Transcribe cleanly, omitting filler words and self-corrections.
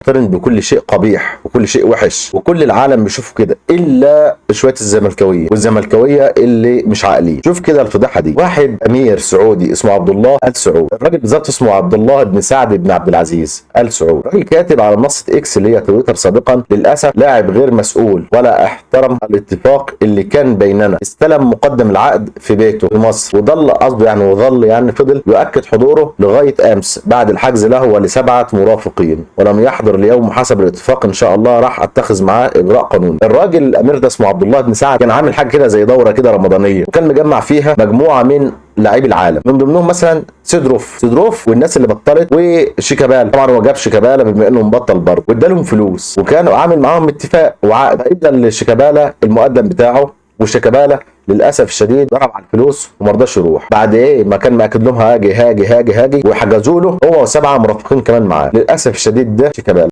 مقترن بكل شيء قبيح وكل شيء وحش، وكل العالم بيشوفه كده الا شوية الزملكاويه والزملكاويه اللي مش عاقلين. شوف كده الفضيحة دي. واحد امير سعودي اسمه عبد الله ال سعود، الراجل بالظبط اسمه عبد الله بن سعد بن عبد العزيز ال سعود. الراجل كاتب على منصة اكس اللي هي تويتر سابقا: للاسف لاعب غير مسؤول ولا احترم الاتفاق اللي كان بيننا، استلم مقدم العقد في بيته في مصر وظل قصده يعني وظل يعني فضل يؤكد حضوره لغاية امس بعد الحجز له ولسبعه مرافقين، ولم يحضر اليوم حسب الاتفاق. ان شاء الله راح اتخذ معاه اجراء قانوني. الراجل الامير ده اسمه عبد الله بن سعد، كان عامل حاجة كده زي دوره كده رمضانيه، وكان مجمع فيها مجموعة من لاعبي العالم، من ضمنهم مثلا سيدروف والناس اللي بطلت، وشيكابالا. طبعا هو جاب شيكابالا بما انه مبطل برضه، وادالهم فلوس، وكانوا عامل معاهم اتفاق وعقد. ادى لشيكابالا المقدم بتاعه، وشيكابالا للاسف الشديد ضرب على الفلوس وما رضاش يروح. بعد ايه ما كان مأكد لهم هاجي هاجي هاجي هاجي، وحجزوا له هو وسبعة مرافقين كمان معاه. للاسف الشديد ده شيكابالا.